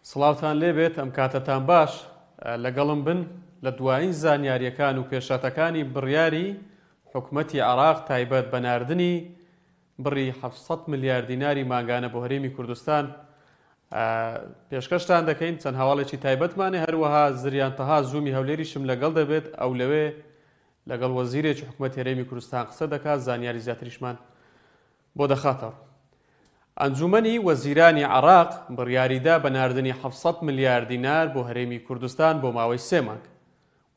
سڵاوتان لێبێت ئەم کاتەتان باش لەگەڵم بن لە دوایین زانیاریەکان و پێشهاتەکانی بڕیاری حکومەتی عێراق تایبەت بە ناردنی بڕی 700 ملیار دیناری مانگانە بۆ هەرێمی کوردستان پێشکەشتان دەکەین چەند هەواڵێکی تایبەتمانێ هەروەها زریان تەها زوومی هەولێریشم لەگەڵ دەبێت ئەو لەوێ لەگەڵ وەزیرێکی حکومەت هەرێمی کوردستان قسە دەکات زانیاری زیاتریشمان بۆ دەخاتەڕوو. ئەنجوومەنی وەزیرانی عێراق بڕیاریدا بە ناردنی 700 ملیار دینار بۆ هەرێمی کوردستان بۆ ماوەی سێ مانگ.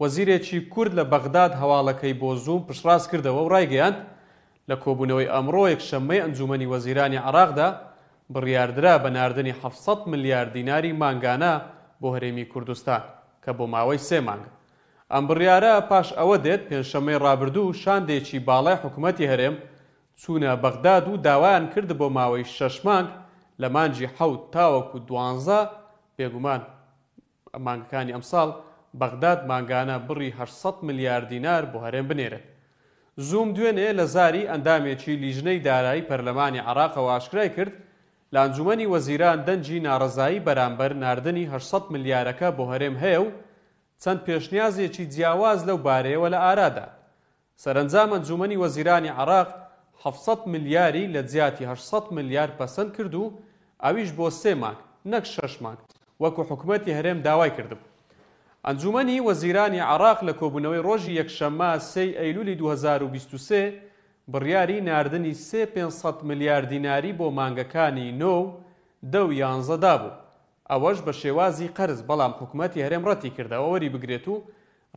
وەزیرێکی کورد لە بەغداد هەواڵەکەی بۆ زووم پشتڕاست کردەوە و رایگەیاند، لە کۆبوونەوەی ئەمڕۆ یەکشەممەی ئەنجوومەنی وەزیرانی عێراقدا بڕیاردرا بە ناردنی 700 ملیار دیناری مانگانە بۆ هەرێمی کوردستان کە بۆ ماوەی سێ مانگە. ئەم بڕیارە پاش ئەوە دێت پێنجشەممەی رابردوو شاندێکی باڵای حکومەتی هەرێم چوونە بەغداد و داوایان کرد بۆ ماوەی شەش مانگ لە مانگی حەوت تاوەکو دوانزە، بێگومان مانگەکانی ئەمساڵ، بەغداد مانگانە بڕی 800 ملیار دینار بۆ هەرێم بنێرێت. زووم دوێنێ لە زاری ئەندامێکی لیژنەی دارایی پەرلەمانی عێراقەوە ئاشکرای کرد، لە ئەنجومەنی وەزیران دەنگی ناڕەزایی بەرامبەر ناردنی 800 ملیارەکە بۆ هەرێم هەیە و چەند پێشنیازێکی جیاواز لەو بارەیەوە لە ئارادان. سەرەنجام ئەنجوومەنی وەزیرانی عێراق 700 ملیاری لە جیاتی 800 ملیار پەسەند کرد و ئەویش بۆ سێ مانگ نەک شەش مانگ وەکو حکومەتی هەرێم داوای کردبوو. ئەنجوومەنی وەزیرانی عێراق لە کۆبوونەوەی ڕۆژی یەکشەممە سێی ئەیلولی 2023 بڕیاری ناردنی سێ 500 ملیار دیناری بۆ مانگەکانی نۆ و دە و یانزە دابوو ئەوەش بە شێوازی قەرز، بەڵام حکومەتی هەرێم ڕەتیکردەوە وەریبگرێت و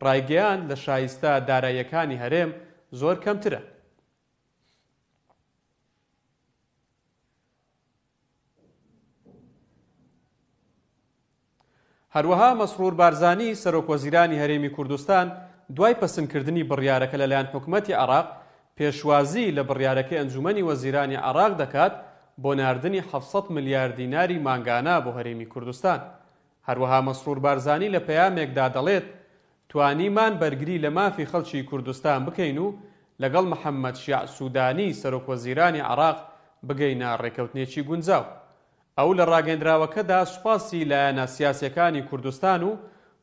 ڕایگەیاند لە شایستە داراییەکانی هەرێم زۆر کەمترە. هەروەها مەسرور بارزانی سەرۆکوەزیرانی هەرێمی کوردستان دوای پەسندکردنی بڕیارەکە لەلایەن حکومەتی عێراق پێشوازی لە بڕیارەکەی ئەنجومەنی وەزیرانی عێراق دەکات بۆ ناردنی 700 ملیار دیناری مانگانە بۆ هەرێمی کوردستان. هەروەها مەسرور بارزانی لە پەیامێکدا دەڵێت، توانیمان بەرگری لە مافی خەڵکی کوردستان بکەین و لەگەڵ محەممەد شیاع سوودانی سەرۆکوەزیرانی عێراق بگەینە ڕێککەوتنێکی گونجاو. ئەو لە ڕاگەیندراوەکەدا سوپاسی لایەنە سیاسییەکانی کوردستان و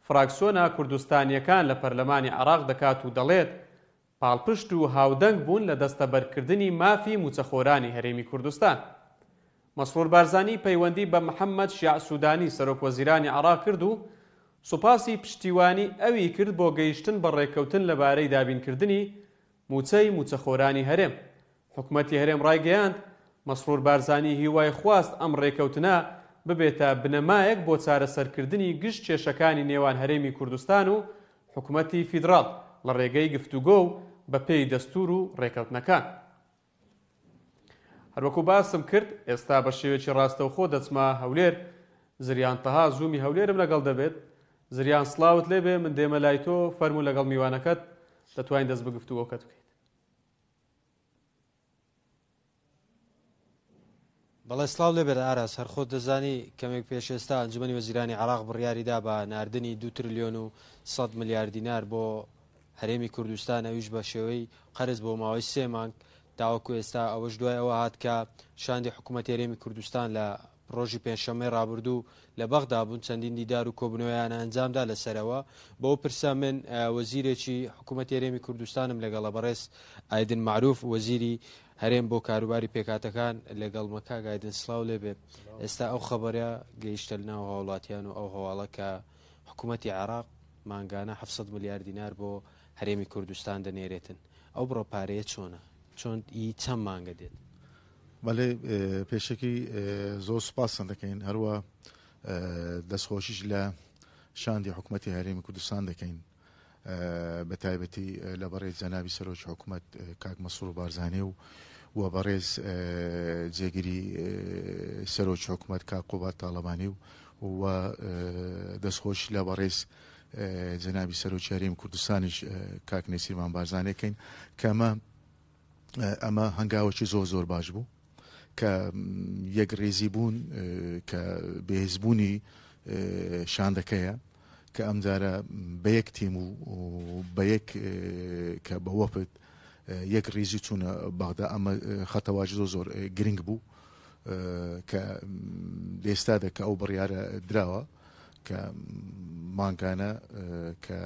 فراکسیۆنە کوردستانییەکان لە پەرلەمانی عێراق دەکات و دەڵێت، پاڵپشت و هاودەنگ بوون لە دەستەبەرکردنی مافی مووچەخۆرانی هەرێمی کوردستان. مەسرور بارزانی پەیوەندی بە محەممەد شیاع سوودانی سەرۆکوەزیرانی عێراق کرد و سوپاسی پشتیوانی ئەوی کرد بۆ گەیشتن بە ڕێککەوتن لەبارەی دابینکردنی مووچەی مووچەخۆرانی هەرێم. حکومەتی هەرێم ڕایگەیاند، مەسرور بارزانی هیوای خواست ئەم ڕێکەوتنە ببێتە بنەمایەک بۆ چارەسەرکردنی گشت کێشەکانی نێوان هەرێمی کوردستان و حکومەتی فیدراڵ لە ڕێگەی گفتوگۆ و بەپێی دەستوور و ڕێکەوتنەکان. هەروەکو باسم کرد ئێستا بە شێوەیەکی ڕاستەوخۆ دەچمە هەولێر، زریان تەها زوومی هەولێرم لەگەڵ دەبێت. زریان سڵاوت لێبێ، من دێمە لای تۆ، فەرموو لەگەڵ میوانەکەت دەتوانین دەست بە گفتوگۆکەت بکەیت. بەڵێ سڵاو لێبێت ئاراس، هەر خۆت دەزانی کەمێک پێش ئێستا ئەنجومەنی وەزیرانی عێراق بڕیاری دا بە ناردنی دو ترلیۆن و 100 ملیار دینار بۆ هەرێمی کوردستان ئەویش بە شێوەی قەرز بۆ ماوەی سێ مانگ تاوەکو ئێستا ئەوەش دوای ئەوە هات کە شاندی حکوومەت هەرێمی کوردستان لە ڕۆژی پێنجشەممەی ڕابردوو لە بەغدا بوون، چەندین دیدار و کۆبوونەوەیان ئەنجامدا لەسەرەوە. بەو پرسە من وەزیرێکی حکوومەتی هەرێمی کوردستانم لەگەڵە، بەڕێز ئایدن مەعروف، وەزیری هەرێم بۆ کاروباری پێکهاتەکان لەگەڵمە. کاک ئایدن سڵاو لێبێ. ئێستا ئەو خەبەرە گەیشتە ناو هاوڵاتیان و ئەو هەواڵە کە حکوومەتی عێراق مانگانە 700 ملیار دینار بۆ هەرێمی کوردستان دەنێرێتن. ئەو بڕە پارەیە چۆنە؟ چۆن ئی چەند مانگە دێت؟ بەڵێ پێشەکی زۆر سوپاستان دەکەین هەروە دەستخۆشیش لە شاندی حکوومەتی هەرێمی کوردستان دەکەین بە تایبەتی لە بەڕێز جەنابی سەرۆکی حکوومەت کاک مەسرور بارزانانی و و بەڕێز جێگیری سەرۆکی حکوومەت کاک قوباد تاڵەبانی و و دەستخۆش لە بەڕێز جەنابی سەرۆکی هەرێمی کوردستانیش کاک نێچیرڤان بارزانانی کەین کەمە ئەمە هەنگاوەکی زۆر زۆر باش بوو کە یەک ڕێزی بوون کە بەهێزبوونی شاندەکەیە کە ئەمجارە بە یەک تیم و بە یەک کە بە وەفد یەک ڕیزی چوونە بەغدا ئەمە خەتەواج زۆر زۆر گرنگ بوو کە. لێستادا کە ئەو بڕیارە دراوە کە مانگانە کە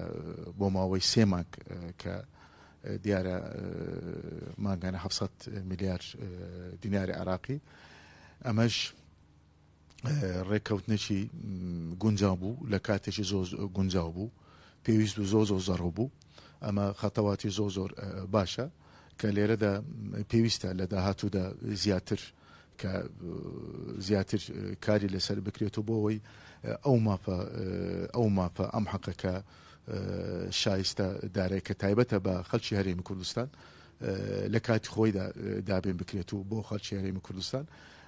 بۆ ماوەی سێ مانگ کە دیارە مانگانە 700 ملیار دیناری عراقی ئەمەش ڕێککەوتنێکی گونجاو بوو لە کاتێکی زۆر گونجاو بوو پێویست و زۆر زۆر زەڕۆ بوو ئەمە خەتەواتی زۆر زۆر باشە کە لێرەدا پێویستە لە داهاتوودا زیاتر کە زیاتر کاری لەسەر بکرێت و بۆ ئەوەی ئەو مافە ئەو مافە ئەم حەقەکە شایستە دارای کە تایبەتە بە خەڵکی هەرێمی کوردستان لە کاتی خۆیدا دابین بکرێت و بۆ خەڵکی هەرێمی کوردستان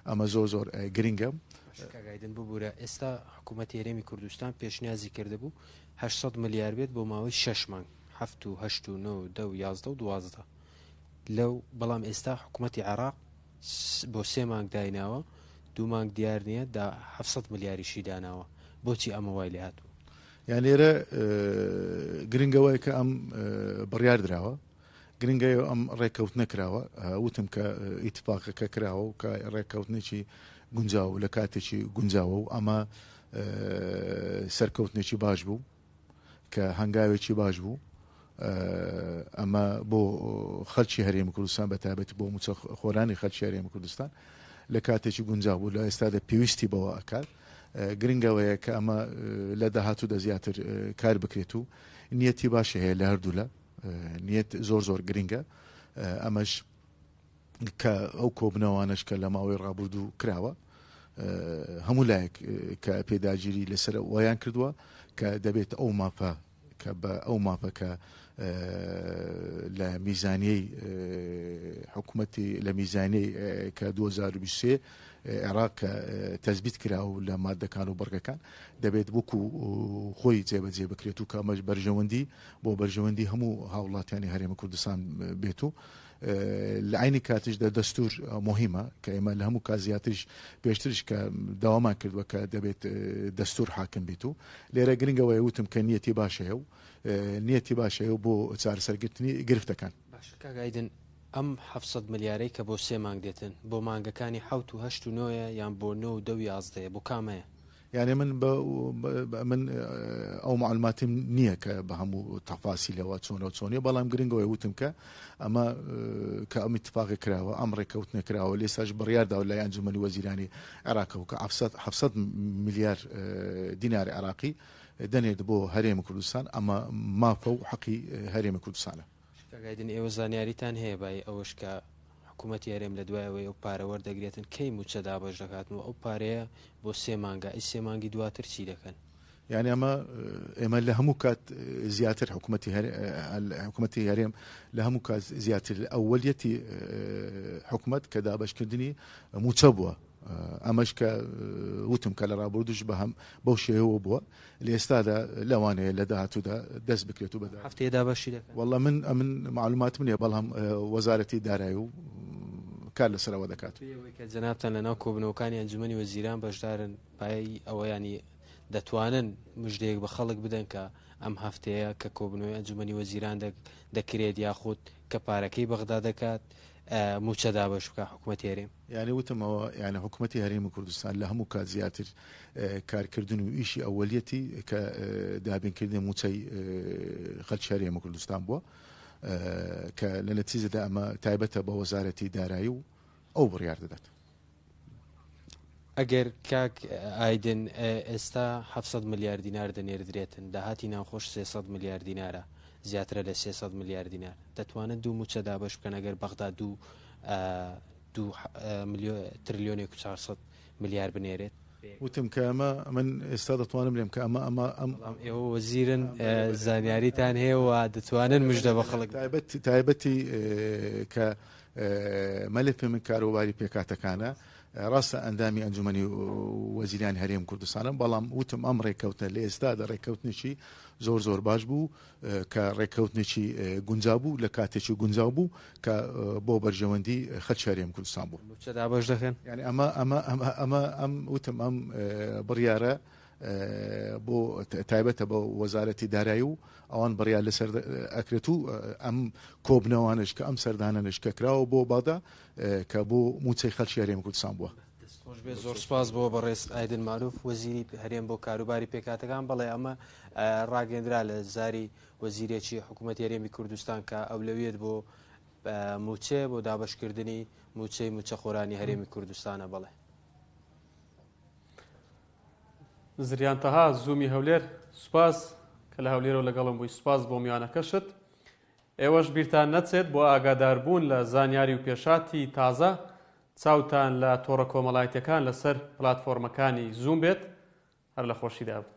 ئەمە زۆر زۆر گرنگە. کاک ئایدن ببورە ئێستا حکوومەتی هەرێمی کوردستان پێشنیازی کردبوو 800 ملیار بێت بۆ ماوەی شەش مانگ هەفت و هەشت و نۆ و دە و 11 و 12 لەو بەڵام ئێستا حکوومەتی عێراق بۆ سێ مانگ دایناوە دوو مانگ دیار نییە دا 700 ملیاریشی داناوە بۆچی ئەمە وای لێ هاتوو؟ یان لێرە گرنگەوەی کە ئەم بڕیار دراوە گرنگە ئەم ڕێککەوتنە کراوە وتم کە ئیتفاقەکە کراوە و کە ڕێککەوتنێکی گونجاو لە کاتێکی گونجاوە و ئەمە سەرکەوتنێکی باش بوو کە هەنگاوێکی باش بوو ئەمە بۆ خەلکی هەرێمی کوردستان بە تایبەتی بۆ موچە خۆرانی خەلکی هەرێمی کوردستان لە کاتێکی گونجاو بوو لە ئێستادا پێویستی بەوە ئەکات گرنگەوەیە کە ئەمە لە داهاتوودا زیاتر کار بکرێت و نیەتی باشی هەیە لە هەردوولا نیەت زۆر زۆر گرنگە ئەمەش کە ئەو کۆبنەوانەش کە لە ماوەی ڕابردوو کراوە هەموو لایەک کە پێداگیری لەسەر وایان کردووە کە دەبێت ئەو مافە کە بە ئەو مافە کە لە میزانیەی حکوومەتی لە میزانیەی کە 2023 عێراق کە تەزبیت کرا و لە مادەکان و بڕگەکان دەبێت وەکو خۆی جێبەجێ بکرێت و کە ئەمەش بەرژەوەندی بۆ بەرژەوەندی هەموو هاوڵاتیانی هەرێمی کوردستان بێت و لە عینی کاتیشدا دەستور مهمە کە ئێمە لە هەموو کات زیاتریش پێشتریش کە داوامان کردووە کە دەبێت دەستور حاکم بێت و لێرە گرنگەوەی وتم کە نیەتی باشەیە و نیەتی باشەیە و بۆ چارەسەرگرتنی گرفتەکان. باشە کاک ئایدن ئەم 700 ملیارەی کە بۆ سێ مانگ دێتن بۆ مانگەکانی حەوت و هەشت و نۆیە یان بۆ نۆ و دە و یازدەیە بۆ کامەیە؟ یانی من بە من ئەو معلوماتم نییە کە بە هەموو تەفاسیلەوە چۆنەوە چۆنیە بەڵام گرنگەوەی وتم کە ئەمە کە ئەم اتفاقی کراوە ئەم ڕێککەوتنە کراوە لێساش بڕیاردا لای ئەنجومەنی وەزیرانی عێراقەوە کە 700 ملیار دینار عێراقی دەنێت بۆ هەرێمی کوردستان ئەمە مافە و حەقی هەرێمی کوردستانە. کاک ئایدن ئێوە زانیاریتان هەیە بای ئەوەش کە حکوومەتی هەرێم لە دوای ئەوەی ئەو پارە وەردەگرێتن کەی مووچە دابەش دەکاتن و ئەو پارەیە بۆ سێ مانگە ئەی سێ مانگی دواتر چی دەکەن؟ یعنی ئەمە ئێمە لە هەموو کات زیاتر حکوومەتی حکوومەتی هەرێم لە هەموو کات زیاتر ئەوەلیەتی حکوومەت کە دابەشکردنی مووچە بووە ئەمەش کە وتم کە لە ڕابردوش بە هەم بەو شێوەوە بووە لە ئێستادا لەوانەیە لە داهاتوودا دەست بکرێت و بە هەفتەیە دابەشی دەکەن. وەڵا من ئەمن مەعلوماتم نییە بەڵام وەزارەتی دارایی و کار لەسەر ئەوە دەکات. بێ ئەوەی کە جەنابتان لەناو کۆبوونەوەکانی ئەنجومەنی وەزیران بەشدارن پایەی ئەوە یانی دەتوانن مژدەیەک بە خەڵک بدەن کە ئەم هەفتەیە کە کۆبوونەوەی ئەنجومەنی وەزیران دەکرێت یاخود کە پارەکەی بەغدا دەکات مووچە دابەش بکا حکومەتی هەرێم؟ یانی وتم ئەوە یانی حکومەتی هەرێمی کوردستان لە هەموو کات زیاتر کارکردن و ئیشی ئەوەلیەتی کە دابینکردنی مووچەی خەلکی هەرێمی کوردستان بووە کە لە نەتیجەدا ئەمە تایبەتە بە وەزارەتی دارایی و ئەو بڕیار دەدات. ئەگەر کاک ئایدن ئێستا 700 ملیار دینار دەنێردرێتن داهاتی ناوخۆش 300 ملیار دینارە زیاترە لە 300 ملیار دینار دەتوانن دوو مووچە دابەش بکەن ئەگەر بەغدا دوو دوو ترلیۆنێک و 400 ملیار بنێرێت؟ وتم کە ئەمە من ئێستا دەتوانم بلێم کە ئەمە ئەمە ئەم بەڵام ئێوە وەزیرن زانیاریتان هەیە و دەتوانن مژدە بە خەڵک تایبەت تایبەتی کە مەلفی من کاروباری پێکاتەکانە ڕاستە ئەندامی ئەنجومەنی وەزیرانی هەرێم کوردستانم بەڵام وتم ئەم ڕێککەوتنە لە ئێستادا ڕێککەوتنێکی زۆر زۆر باش بوو کە ڕێککەوتنێکی گونجاو بوو لە کاتێکی گونجاو بوو کە بۆ بەرژەوەندی خەلکی هەرێم کوردستان بوو. مووچە دابەش دەکەن؟ یانی ئەمە ئەمە ئەمە ئەمە ئەم وتم ئەم بڕیارە بۆ تایبەتە بە وەزارەتی دارایی و ئەوان بڕیار لەسەر ئەکرێت و ئەم کۆبنەوانش کە ئەم سەردانەنش کە کراوە بۆ بەغدا کە بۆ مووچەی خەلکی هەرێمی کوردستان بووە. دەست خۆش. خۆش بێت زۆر سپاس بۆ بەڕێز ئایدن مەعروف وەزیری هەرێم بۆ کاروباری پێکهاتەکان بەڵێ ئەمە ڕاگەندرا لە زاری وەزیرێکی حکوومەت هەرێمی کوردستان کە ئەولەویەت بۆ موچێ بۆ دابشکردنی موچەی موچەخۆرانی هەرێمی کوردستانە بەڵێ. زریان تەها زوومی هەولێر سوپاس کە لە هەولێرەوە لەگەڵم بووی سوپاس بۆ میوانەکەشت ئێوەش بیرتان نەچێت بۆ ئاگاداربوون لە زانیاری و پێشاتی تازە چاوتان لە تۆڕە کۆمەڵایەتیەکان لەسەر پلاتفۆرمەکانی زووم بێت هەر لە خۆشیدا بن.